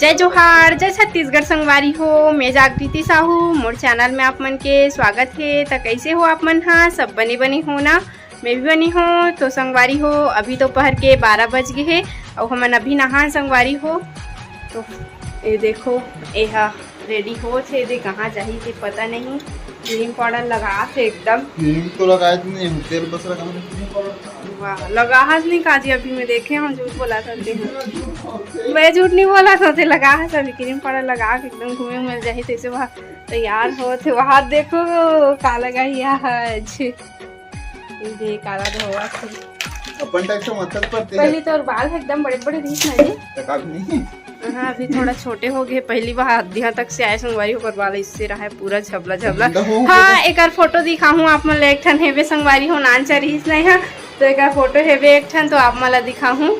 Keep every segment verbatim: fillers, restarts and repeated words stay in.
जय जोहार, जय छत्तीसगढ़ संगवारी हो। मैं जागृति साहू, मोर चैनल में आप मन के स्वागत हे। त कैसे हो आप मन हा? सब बने बने हो ना? मैं भी बनी हो। तो संगवारी हो, अभी दोपहर के बारह बज गे हे, अउ हमन अभी नहान संगवारी हो। तो ये देखो, ये हा रेडी होत हे, दे कहाँ जाही ते पता नहीं। क्रीम पाउडर लगात हे एकदम। क्रीम तो लगाए तो नहीं, तेल बस लगा। वाह, लगाहस नहीं काजी, अभी मैं देखे हूँ, झूठ बोला था ते। मैं झूठ नहीं बोला था ते, लगाहस अभी क्रीम पाउडर लगा के एकदम घूमे मिल जाही तैसे वहाँ तैयार होत हे। वहाँ देखो का लगाही आज। ये दे काला धोवा थे। अपन टाइप से मतलब करते हैं। पहले तो और बाल एकदम बड़े बड़े दिख ना जी। तक अभी नहीं। हाँ, अभी थोड़ा छोटे हो गए। पहली बार हद्दियाँ तक से आए संगवारी, ओकर बाल इससे रहा है पूरा झबला झबला। गंदा हो गया। हाँ, एकर फोटो दिखाहूँ आप मन ला। एक ठन हेबे संगवारी हो, नान चरिस नहीं है, तो एकर फोटो हेबे एक ठन, तो आप मन ला दिखाहूँ।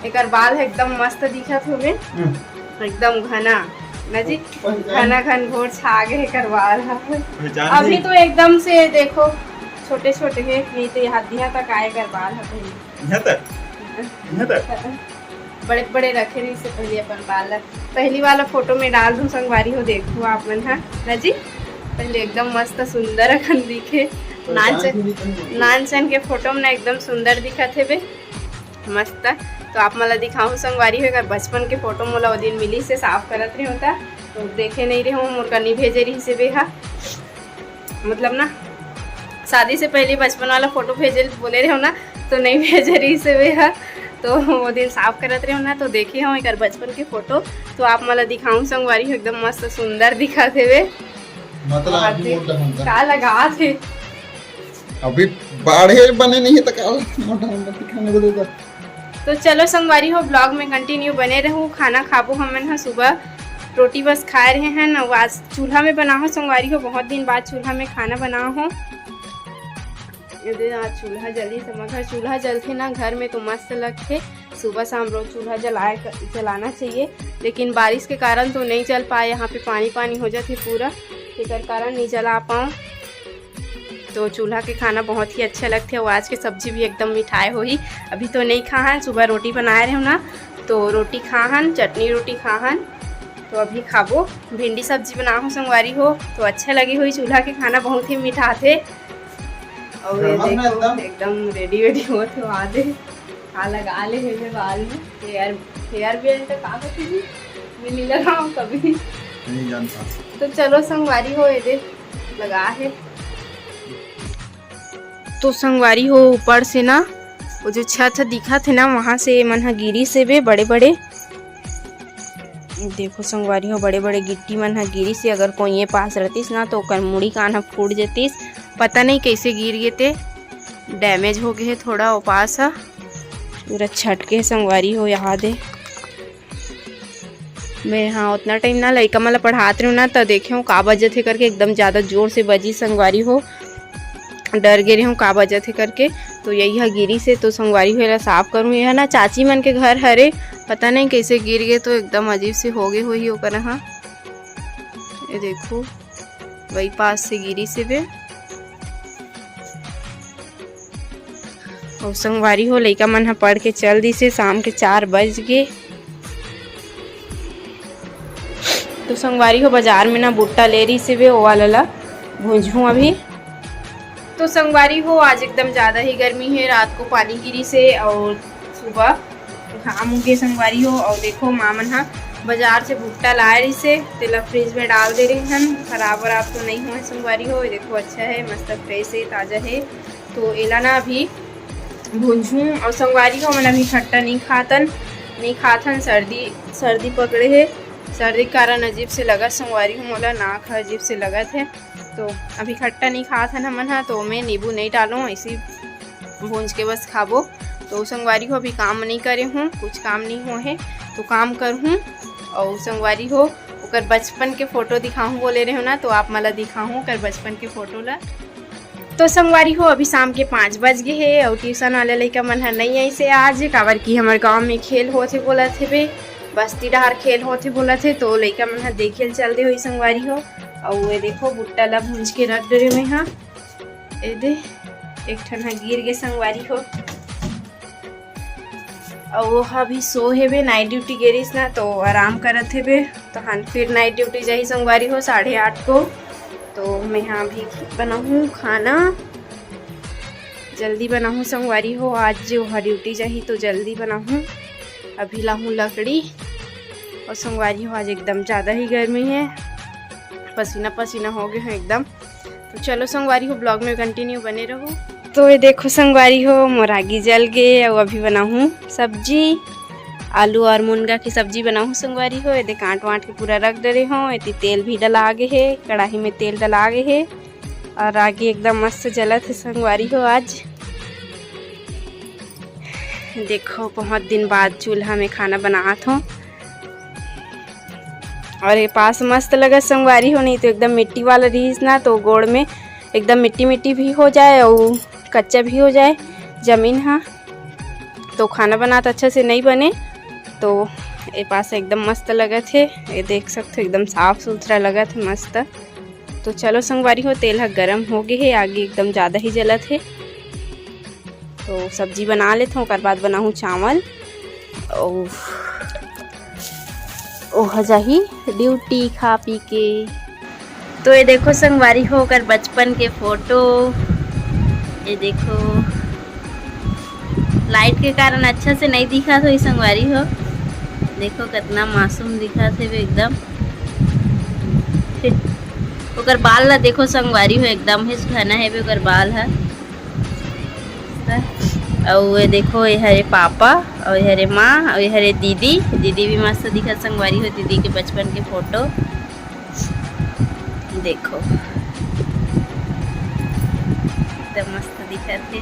एकर बाल एकदम मस्त दिखत होबे, हम्म। एकदम घना ना जी, पहचान। घना घन घोर छा गे एकर बाल ह। पहचान अभी नहीं। तो एकदम से देखो छोटे छोटे हे, नहीं तो ये हद्दियाँ तक आए एकर बाल ह पहले। यहाँ तक, यहाँ तक। बड़े बड़े रखे रहिसे पहले अपन बाल ला। पहली वाला फोटो में डाल दूँ संगवारी हो, देखो आप मन हा ना जी, पहले एकदम मस्त सुंदर अखन दिखे। तो नानचन, नानचन के फोटो में ना एकदम सुंदर दिखत हेबे, मस्त। तो आप मन ला दिखाहूँ संगवारी हो, एकर बचपन के फोटो मोला ओ दिन मिलिसे, साफ करत रहे होता, तो देखे नहीं रहे हूँ, मोर कनी भेजे रहिसे बे हा। मतलब ना, शादी से पहले बचपन वाला फोटो भेजे बोले रहे हो ना, तो नहीं भेजे रहिसे बे हा। तो वो दिन साफ करत रहे हो ना, तो देखे हो एकर बचपन के फोटो। तो आप मन ला दिखाऊं संगवारी हो, एकदम मस्त सुंदर दिखत हेबे। मतलब अभी मोटा मोटा। का लगात हे? अभी बाढ़े बने नहीं है तो का मोटा मोटा दिखाने को देगा। तो चलो संगवारी हो, ब्लॉग में कंटिन्यू बने रहू। खाना खाबो हमन ह, सुबह रोटी बस खाए रहे हैं ना, आज चूल्हा में बना हो संगवारी हो, बहुत दिन बाद चूल्हा में खाना बना हो। ये दे, आज चूल्हा जली, समझ चूल्हा जलथे ना घर में तो मस्त लगथे। सुबह शाम रोज चूल्हा जलाए क-, जलाना चाहिए, लेकिन बारिश के कारण तो नहीं जल पाए। यहाँ पे पानी पानी हो जाथे पूरा, तेकर कारण नहीं जला पाऊँ। तो चूल्हा के खाना बहुत ही अच्छा लगथे। और आज के सब्जी भी एकदम मिठाए होही। अभी तो नहीं खाहन, सुबह रोटी बनाए रहे ना, तो रोटी खाहन, चटनी रोटी खाहन। तो अभी खाबो, भिंडी सब्जी बना हो संगवारी हो, तो अच्छा लगे होही। चूल्हा के खाना बहुत ही मिठाथे। और ये गरम है देखो, एकदम। एकदम रेडी वेडी होत हो, आ दे। का लगा ले हे बाल में, हेयर, हेयर बैंड तो का होथे जी? मैं नहीं लगाऊं कभी। नहीं जानता। तो चलो संगवारी हो, ये दे लगा है। तो संगवारी हो, ऊपर से ना वो जो छत ह दिखत हे ना, वहाँ से मन ह गिरिस हेबे बड़े बड़े। देखो संगवारी हो, बड़े बड़े गिट्टी मन ह गिरिस हे। अगर कोई ये पास रहतिस ना, तो ओकर मुड़ी कान ह फूट जतिस। पता नहीं कैसे गिर गे ते, डैमेज हो गए हे थोड़ा वो पास ह। पूरा छटके संगवारी हो, यहाँ दे। मैं, हाँ, उतना टाइम ना लइका मन ला पढ़ात रहे ना, त देखे हूँ का बजत हे करके, एकदम ज्यादा जोर से बजी संगवारी हो, डर गे रहे हूँ का बजत हे करके। तो यही हा गिरिस हे, तो संगवारी हो एला साफ करूँ। यह ना चाची मन के घर हरे, पता नहीं कैसे गिर गए, तो एकदम अजीब से हो गए होही ओकर हा। ये देखो, वही पास से गिरिस हेबे। अउ संगवारी हो, लइका मन ह पढ़ के चल दिसे, शाम के चार बज गे। तो संगवारी हो, बाजार में ना भुट्टा ले रहिस हेबे, ओ वाला ला भूंजहूँ अभी। तो संगवारी हो, आज एकदम ज्यादा ही गर्मी हे, रात को पानी गिरिस हे अउ सुबह घाम उगे संगवारी हो। अउ देखो, माँ मन ह बाजार से भुट्टा लाए रहिस हे, तेला फ्रिज में डाल दे रहे हन, खराब वराब तो नहीं हुए संगवारी हो। ये देखो, अच्छा है, मस्त फ्रेश है, ताजा है। तो एला ना अभी भूंजहूँ। अउ संगवारी हो, हमन अभी खट्टा नहीं खातन, नहीं खाथन, सर्दी, सर्दी पकड़े हे। सर्दी के कारण अजीब से लगत संगवारी हो, मोला नाक ह अजीब से लगत है। तो अभी खट्टा नहीं खात हन हमन ह, तो मैं नींबू नहीं डालूँ, ऐसे ही भूंज के बस खाबो। तो संगवारी हो, अभी काम नहीं करे हूँ, कुछ काम नहीं हो है, तो काम करहूँ। और संगवारी हो, ओकर बचपन के फोटो दिखाहूँ बोले रहे हो ना, तो आप मला दिखाहूँ ओकर बचपन के फोटो ला। तो संगवारी हो, अभी शाम के पाँच बज गए हे और ट्यूशन वाले लइका मन ह नहीं आइसे आज, काबर कि हमर गांव में खेल होत हे बोलत हे बे, बस्ती डहार खेल होत हे बोलत हे, तो लइका मन ह देखे ल चल दे होई संगवारी हो। और ये देखो, भुट्टा ला भूंज के रख डरे में हा। ए दे, एक ठन ह गिर गे संगवारी हो। अउ वो ह अभी सो हेबे, night duty गे रहिस ना, तो आराम करत हेबे। तो हन फिर night duty जाही संगवारी हो साढ़े आठ को। तो मैं हा अभी बनाहूँ खाना, जल्दी बनाहूँ संगवारी हो। आज जो हा duty जाही तो जल्दी बनाहूँ। अभी लाहूँ लकड़ी। अउ संगवारी हो आज एकदम ज़्यादा ही गर्मी हे, पसीना पसीना हो गे हों एकदम। तो चलो संगवारी हो, vlog में continue बने रहो। तो ये देखो संगवारी हो, मोर आगी जल गे। अउ अभी बनाहूँ सब्जी, आलू अउ मुनगा के सब्जी बनाहूँ संगवारी हो। ये दे काट वाट के पूरा रख डरे हों। एती तेल भी डला गे हे, कढ़ाई में तेल डला गे हे अउ आगी एकदम मस्त जलत हे संगवारी हो। आज देखो बहुत दिन बाद चूल्हा में खाना बनात हों। अउ ये पास मस्त लगत संगवारी हो, नहीं तो एकदम मिट्टी वाला रहिस ना, तो गोड़ में एकदम मिट्टी मिट्टी भी हो जाए अउ कच्चा भी हो जाए जमीन हा, तो खाना बनात अच्छा से नहीं बने। तो ये पास एकदम मस्त लगत हे, ये देख सकते हो एकदम साफ सुथरा लगत हे मस्त। तो चलो संगवारी हो, तेल ह गरम हो गे हे, आगी एकदम ज़्यादा ही जलत हे। तो सब्जी बना लेथों, ओकर बाद बनाहूँ चावल। अउ ओह जाही duty खा पी के। तो ये देखो संगवारी हो, ओकर बचपन के फोटो। ये देखो, light के कारण अच्छा से नहीं दिखत होही संगवारी हो। देखो कितना मासूम दिखत हे एकदम। ओकर बाल ला देखो संगवारी हो, एकदम ही घना हेबे ओकर बाल ह। अउ ये देखो, ये हरे पापा, अउ ये हरे माँ, अउ ये हरे दीदी। दीदी भी मस्त दिखत संगवारी हो, दीदी के बचपन के फोटो। देखो, एकदम मस्त दिखत हे।